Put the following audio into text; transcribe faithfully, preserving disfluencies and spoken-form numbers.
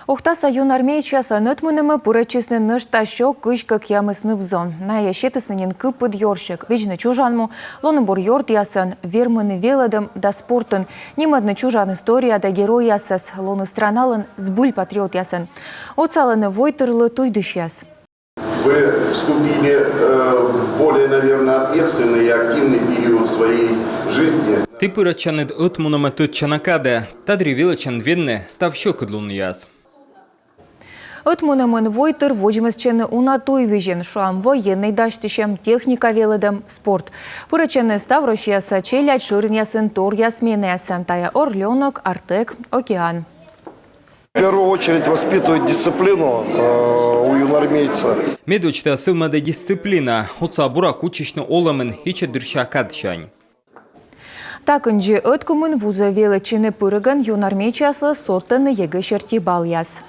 Ухтаса юнармеецъяслӧн ӧтмунӧмӧ пырӧдчисны нӧшта сё кызь кӧкъямыс ныв-зон. Найӧ сетісны нин кыпыд ёрсьӧг: видзны чужан му, лоны бур ёртъясӧн, вермыны велӧдӧм да спортын, нимӧдны чужан история да геройясӧс, лоны страналӧн збыль патриотъясӧн. Отсалӧны войтырлы туйдысьяс. Вы вступили э, в более, наверное, ответственный и активный период своей жизни. Ті пырӧдчанныд ӧтмунӧмӧ тӧдчана кадӧ. Та дырйи велӧдчанныд венны став сьӧкыдлунъяс. Ӧтмунӧмын войтыр водзмӧстчӧны уна туйвизьын, шуам, военнӧй дасьтысьӧм, техника велӧдӧм, спорт. Пырӧдчӧны ставроссияса челядь шӧринъясын торъя сменаясӧн. Тайӧ «Орлёнок», «Артек», «Океан». В первую очередь воспитывает дисциплину э, у юнармейца. Медводз ті сӧвмӧдӧ дисциплина, отсалӧ бура кутчысьны олӧмын ичӧтдырся кадсянь. Та кындзи, ӧткымын вузӧ велӧдчыны пыригӧн, юнармеецъяслы содтӧны ЕГЭ серти баллъяс.